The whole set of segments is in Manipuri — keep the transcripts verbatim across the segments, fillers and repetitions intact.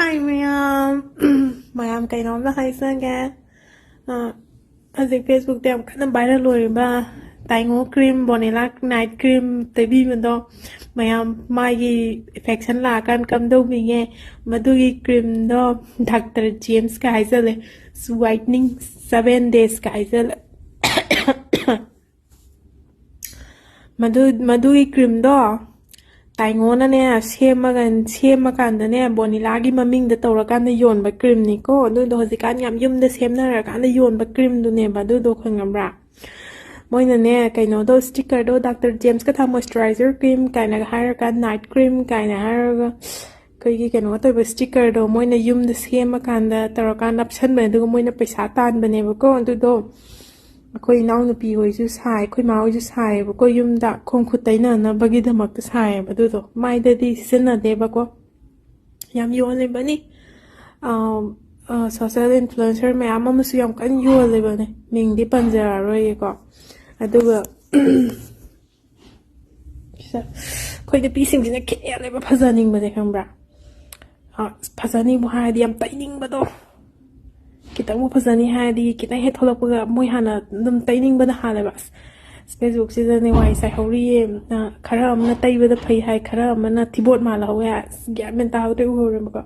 ꯍꯥꯏ ꯃꯌꯥꯝ꯫ ꯃꯌꯥꯝ ꯀꯩꯅꯣꯝꯇ ꯍꯥꯏꯖꯒꯦ꯫ ꯑ, ꯍꯧꯖꯤꯛ Facebookꯇ ꯌꯥꯝ ꯀꯟꯅ viral ꯑꯣꯏꯔꯤꯕ ꯇꯥꯏꯉꯣ cream, Bonilla night cream ꯇꯩꯕꯤꯕꯗꯣ, ꯃꯌꯥꯝ ꯃꯥꯒꯤ infection ꯂꯥꯛꯑꯀꯥꯟꯗ ꯀꯝꯗꯧꯕꯤꯒꯦ? ꯃꯗꯨꯒꯤ creamꯗꯣ Doctor Jamesꯀ ꯍꯥꯏꯖꯜꯂꯦ, whitening seven daysꯀ ꯍꯥꯏꯖꯜꯂꯦ꯫ ꯃꯗꯨ, ꯃꯗꯨꯒꯤ creamꯗꯣ ꯇꯥꯏꯉꯣꯅꯅꯦ, ꯁꯦꯝꯃꯒ, ꯁꯦꯝꯃꯀꯥꯟꯗꯅꯦ, Bonillaꯒꯤ ꯃꯃꯤꯡꯗ ꯇꯧꯔꯀꯥꯟꯗ ꯌꯣꯟꯕ creamꯅꯤꯀꯣ꯫ ꯑꯗꯨꯗꯣ ꯍꯧꯖꯤꯛꯀꯥꯟ ꯌꯥꯝ ꯌꯨꯝꯗ ꯁꯦꯝꯅꯔꯀꯥꯟꯗ ꯌꯣꯟꯕ creamꯗꯨꯅꯦꯕ ꯑꯗꯨꯗꯣ, ꯈꯪꯉꯕ꯭ꯔꯥ? ꯃꯣꯏꯅꯅꯦ, ꯀꯩꯅꯣꯗꯣ, stickerꯗꯣ, Doctor Jamesꯀ ꯊꯥ moisturizer cream ꯀꯥꯏꯅꯒ ꯍꯥꯏꯔꯒ, night cream ꯀꯥꯏꯅ ꯍꯥꯏꯔꯒ, ꯑꯩꯈꯣꯏꯒꯤ ꯀꯩꯅꯣ ꯇꯧꯕ stickerꯗꯣ ꯃꯣꯏꯅ ꯌꯨꯝꯗ ꯁꯦꯝꯃꯀꯥꯟꯗ ꯇꯧꯔꯀꯥꯟꯗ ꯅꯞꯁꯟꯕꯅꯦ, ꯑꯗꯨꯒ ꯃꯣꯏꯅ ꯄꯩꯁꯥ ꯇꯥꯟꯕꯅꯦꯕꯀꯣ꯫ ꯑꯗꯨꯗꯣ ꯑꯩꯈꯣꯏ ꯏꯅꯥꯎꯅꯨꯄꯤ ꯍꯣꯏꯁꯨ ꯁꯥꯏ, ꯑꯩꯈꯣꯏ ꯏꯃꯥ ꯍꯣꯏꯁꯨ ꯁꯥꯏꯌꯦꯕꯀꯣ, ꯌꯨꯝꯗ ꯈꯣꯡ ꯈꯨꯠ ꯇꯩꯅꯅꯕꯒꯤꯗꯃꯛꯇ ꯁꯥꯏꯌꯦꯕ꯫ ꯑꯗꯨꯗꯣ ꯃꯥꯏꯗꯗꯤ ꯁꯤꯖꯤꯟꯅꯗꯦꯕꯀꯣ꯫ ꯌꯥꯝ ꯌꯣꯜꯂꯤꯕꯅꯤ꯫ ꯑꯥ, ꯑꯥ, social influencer ꯃꯌꯥꯝ ꯑꯃꯁꯨ ꯌꯥꯝ ꯀꯟꯅ ꯌꯣꯜꯂꯤꯕꯅꯤ, ꯃꯤꯡꯗꯤ ꯄꯟꯖꯔꯔꯣꯏꯒꯦꯀꯣ꯫ ꯑꯗꯨꯒ ꯁꯤꯗ ꯑꯩꯈꯣꯏ ꯅꯨꯄꯤꯁꯤꯡꯁꯤꯅ ꯈꯦꯠꯅꯩꯕ ꯐꯖꯅꯤꯡꯕꯁꯦ, ꯈꯪꯕ꯭ꯔꯥ? ꯑ, ꯐꯖꯅꯤꯕꯨ ꯍꯥꯏꯔꯗꯤ ꯌꯥꯝ ꯇꯩꯅꯤꯡꯕꯗꯣ꯫ ꯈꯤꯇꯪꯕꯨ ꯐꯖꯅꯤ ꯍꯥꯏꯔꯗꯤ, ꯈꯤꯇꯪ ꯍꯦꯛ ꯊꯣꯛꯂꯛꯄꯒ ꯃꯣꯏ ꯍꯥꯟꯅ ꯑꯗꯨꯝ ꯇꯩꯅꯤꯡꯕꯅ ꯍꯥꯜꯂꯦꯕ꯫ ꯑꯁ, Facebookꯁꯤꯗꯅꯦ ꯋꯥꯏ ꯆꯥꯏꯍꯧꯔꯤꯌꯦ꯫ ꯑ, ꯈꯔ ꯑꯃꯅ ꯇꯩꯕꯗ ꯐꯩ ꯍꯥꯏ, ꯈꯔ ꯑꯃꯅ ꯊꯤꯕꯣꯠ ꯃꯥꯜꯍꯧꯋꯦ ꯍꯥꯏ꯫ ꯑꯁ, ꯒ꯭ꯌꯥꯟ ꯃꯦꯟ ꯇꯥꯍꯧꯗ꯭ꯔꯦ, ꯎꯍꯧꯔꯦꯕꯀꯣ꯫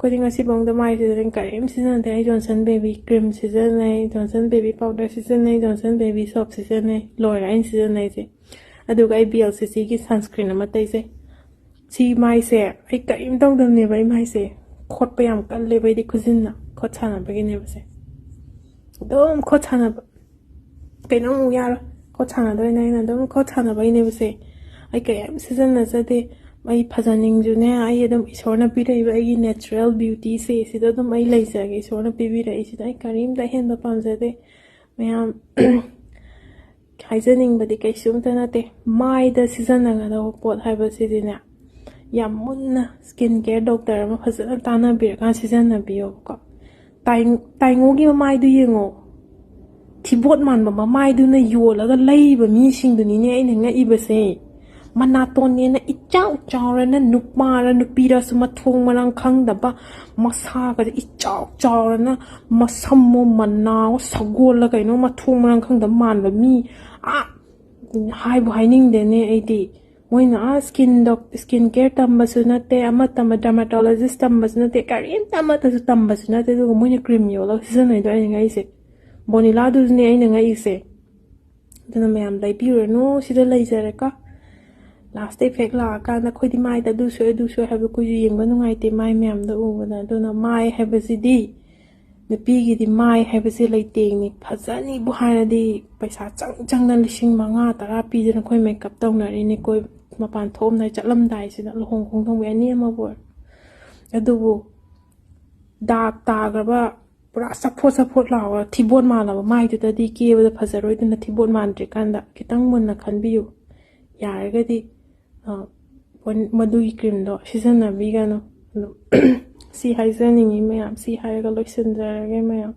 ꯑꯩꯈꯣꯏꯗꯤ ꯉꯁꯤꯐꯥꯎꯗ ꯃꯥꯏꯁꯤꯗ ꯀꯔꯤꯝ ꯁꯤꯖꯤꯟꯅꯗꯦ꯫ ꯑꯩ Johnson Baby cream ꯁꯤꯖꯤꯟꯅꯩ, Johnson Baby powder ꯁꯤꯖꯤꯟꯅꯩ, Johnson Baby soap ꯁꯤꯖꯤꯟꯅꯩ, ꯂꯣꯏꯔꯦ ꯑꯩꯅ ꯁꯤꯖꯤꯟꯅꯩꯁꯦ꯫ ꯑꯗꯨꯒ ꯑꯩ B L C Cꯒꯤ sunscreen ꯑꯃ ꯇꯩꯖꯩ꯫ ꯁꯤ ꯃꯥꯏꯁꯦ ꯑꯩ ꯀꯔꯤꯝ ꯇꯧꯗꯕꯅꯦꯕ, ꯑꯩ ꯃꯥꯏꯁꯦ ꯈꯣꯠꯄ ꯌꯥꯝ ꯀꯜꯂꯦꯕ ꯑꯩꯗꯤ, ꯈꯨꯖꯤꯟꯅ ꯈꯣꯠ ꯁꯥꯟꯅꯕꯒꯤꯅꯦꯕꯁꯦ꯫ ꯑꯗꯨꯝ ꯈꯣꯠ ꯁꯥꯟꯅꯕ꯫ ꯀꯩꯅꯣ ꯑꯃꯨꯛ ꯌꯥꯔꯣꯏ꯫ ꯈꯣꯠ ꯁꯥꯟꯅꯗꯣꯏꯅꯦ ꯑꯩꯅ ꯑꯗꯨꯝ ꯈꯣꯠ ꯁꯥꯟꯅꯕꯩꯅꯦꯕꯁꯦ꯫ ꯑꯩ ꯀꯔꯤꯝ ꯁꯤꯖꯤꯟꯅꯖꯗꯦ꯫ ꯑꯩ ꯐꯖꯅꯤꯡꯁꯨꯅꯦ, ꯑꯩ ꯑꯗꯨꯝ ꯏꯁꯣꯔꯅ ꯄꯤꯔꯛꯏꯕ ꯑꯩꯒꯤ natural beautyꯁꯦ, ꯁꯤꯗ ꯑꯗꯨꯝ ꯑꯩ ꯂꯩꯖꯒꯦ꯫ ꯏꯁꯣꯔꯅ ꯄꯤꯕꯤꯔꯛꯏꯁꯤꯗ ꯑꯩ ꯀꯔꯤꯝꯇ ꯑꯍꯦꯟꯕ ꯄꯥꯝꯖꯗꯦ꯫ ꯃꯌꯥꯝ, ꯍꯥꯏꯖꯅꯤꯡꯕꯗꯤ ꯀꯩꯁꯨꯝꯇ ꯅꯠꯇꯦ꯫ ꯃꯥꯏꯗ ꯁꯤꯖꯤꯟꯅꯒꯗꯧꯕ ꯄꯣꯠ ꯍꯥꯏꯕꯁꯤꯗꯤꯅꯦ, ꯌꯥꯝ ꯃꯨꯟꯅ skin care doctor ꯑꯃ ꯐꯖꯅ ꯇꯥꯟꯅꯕꯤꯔꯀꯥꯟ ꯁꯤꯖꯤꯟꯅꯕꯤꯌꯣꯕꯀꯣ꯫ ꯇꯥꯏ-, ꯇꯥꯏꯉꯣꯒꯤ ꯃꯃꯥꯏꯗꯨ ꯌꯦꯡꯉꯣ꯫ ꯊꯤꯕꯣꯠ ꯃꯥꯟꯕ ꯃꯃꯥꯏꯗꯨꯅ ꯌꯣꯜꯂꯒ ꯂꯩꯔꯤꯕ ꯃꯤꯁꯤꯡꯗꯨꯅꯤꯅꯦ ꯑꯩꯅ ꯉꯛꯏꯕꯁꯦ꯫ ꯃꯅꯥꯇꯣꯟꯅꯦꯅ ꯏꯆꯥꯎ ꯆꯥꯎꯔꯅ, ꯅꯨꯄꯥꯔ ꯅꯨꯄꯤꯔꯁꯨ ꯃꯊꯣꯡ ꯃꯔꯥꯡ ꯈꯪꯗꯕ, ꯃꯁꯥꯒꯗꯤ ꯏꯆꯥꯎ ꯆꯥꯎꯔꯅ, ꯃꯁꯝꯃꯣ ꯃꯅꯥꯑꯣ ꯁꯒꯣꯜꯂ ꯀꯩꯅꯣ ꯃꯊꯣꯡ ꯃꯔꯥꯡ ꯈꯪꯗꯕ ꯃꯥꯟꯕ ꯃꯤ, ꯑꯥ, ꯍꯥꯏꯕꯨ ꯍꯥꯏꯅꯤꯡꯗꯦꯅꯦ ꯑꯩꯗꯤ꯫ ꯃꯣꯏꯅ ꯑꯥ ꯁ꯭ꯀꯤꯟ ꯗꯣꯛ-, ꯁ꯭ꯀꯤꯟ ꯀꯦꯌꯔ ꯇꯝꯕꯁꯨ ꯅꯠꯇꯦ, ꯑꯃ ꯇꯝꯕ, ꯗꯔꯃꯥꯇꯣꯂꯣꯖꯤꯁ ꯇꯝꯕꯁꯨ ꯅꯠꯇꯦ, ꯀꯔꯤꯝꯇ ꯑꯃꯠꯇꯁꯨ ꯇꯝꯕꯁꯨ ꯅꯠꯇꯦ, ꯑꯗꯨꯒ ꯃꯣꯏꯅ ꯀ꯭ꯔꯤꯝ ꯌꯣꯜꯂꯒ ꯁꯤꯖꯤꯟꯅꯩꯗꯣ ꯑꯩꯅ ꯉꯛꯏꯁꯦ꯫ ꯕꯣꯅꯤꯂꯥꯗꯨꯁꯨꯅꯦ ꯑꯩꯅ ꯉꯛꯏꯁꯦ꯫ ꯑꯗꯨꯅ ꯃꯌꯥꯝ ꯂꯩꯕꯤꯔꯨꯔꯅꯨ, ꯁꯤꯗ ꯂꯩꯖꯔꯦꯀꯣ꯫ ꯂꯥꯁꯇ ꯏꯐꯦꯛ ꯂꯥꯛꯑꯀꯥꯟꯗ ꯑꯩꯈꯣꯏꯗꯤ ꯃꯥꯏꯗ ꯑꯗꯨ ꯁꯣꯛꯑꯦ, ꯑꯗꯨ ꯁꯣꯛꯑꯦ ꯍꯥꯏꯕꯗꯣ ꯑꯩꯈꯣꯏꯁꯨ ꯌꯦꯡꯕ ꯅꯨꯡꯉꯥꯏꯇꯦ ꯃꯥꯏ ꯃꯌꯥꯝꯗꯣ ꯎꯕꯗ꯫ ꯑꯗꯨꯅ ꯃꯥꯏ ꯍꯥꯏꯕꯁꯤꯗꯤ, ꯅꯨꯄꯤꯒꯤꯗꯤ ꯃꯥꯏ ꯍꯥꯏꯕꯁꯤ ꯂꯩꯇꯦꯡꯅꯤ꯫ ꯐꯖꯅꯤꯕꯨ ꯍꯥꯏꯔꯗꯤ ꯄꯩꯁꯥ ꯆꯪ ꯆꯪꯅ ꯂꯤꯁꯤꯡ ꯃꯉꯥ ꯇꯔꯥ ꯄꯤꯗꯅ ꯑꯩꯈꯣꯏ ꯃꯦꯀꯞ ꯇꯧꯅꯔꯤꯅꯤ꯫ ꯀꯣꯏ ꯃꯄꯥꯟ ꯊꯣꯛꯑꯝꯗꯥꯏ ꯆꯠꯂꯝꯗꯥꯏꯁꯤꯗ ꯂꯨꯍꯣꯡ ꯈꯣꯡꯗꯣꯡꯕ ꯑꯦꯅꯤ ꯑꯃꯕꯨ ꯑꯣꯏꯔꯣ꯫ ꯑꯗꯨꯕꯨ ꯗꯥꯛ ꯇꯥꯈ꯭ꯔꯕ, ꯄꯨꯔꯥ ꯆꯐꯣꯠ ꯆꯐꯣꯠ ꯂꯥꯎꯔ ꯊꯤꯕꯣꯠ ꯃꯥꯜꯂꯕ ꯃꯥꯏꯗꯨꯗꯗꯤ ꯀꯦꯕꯗ ꯐꯖꯔꯣꯏꯗꯅ, ꯊꯤꯕꯣꯠ ꯃꯥꯟꯗ꯭ꯔꯤꯀꯥꯟꯗ ꯈꯤꯇꯪ ꯃꯨꯟꯅ ꯈꯟꯕꯤꯌꯨ꯫ ꯌꯥꯔꯒꯗꯤ, ꯑ, ꯃꯗꯨꯒꯤ ꯀ꯭ꯔꯤꯝꯗꯣ ꯁꯤꯖꯤꯟꯅꯕꯤꯒꯅꯨ꯫ ꯑꯗꯨꯝ ꯁꯤ ꯍꯥꯏꯖꯅꯤꯡꯉꯤ ꯃꯌꯥꯝ, ꯁꯤ ꯍꯥꯏꯔꯒ ꯂꯣꯏꯁꯤꯟꯖꯔꯒꯦ ꯃꯌꯥꯝ꯫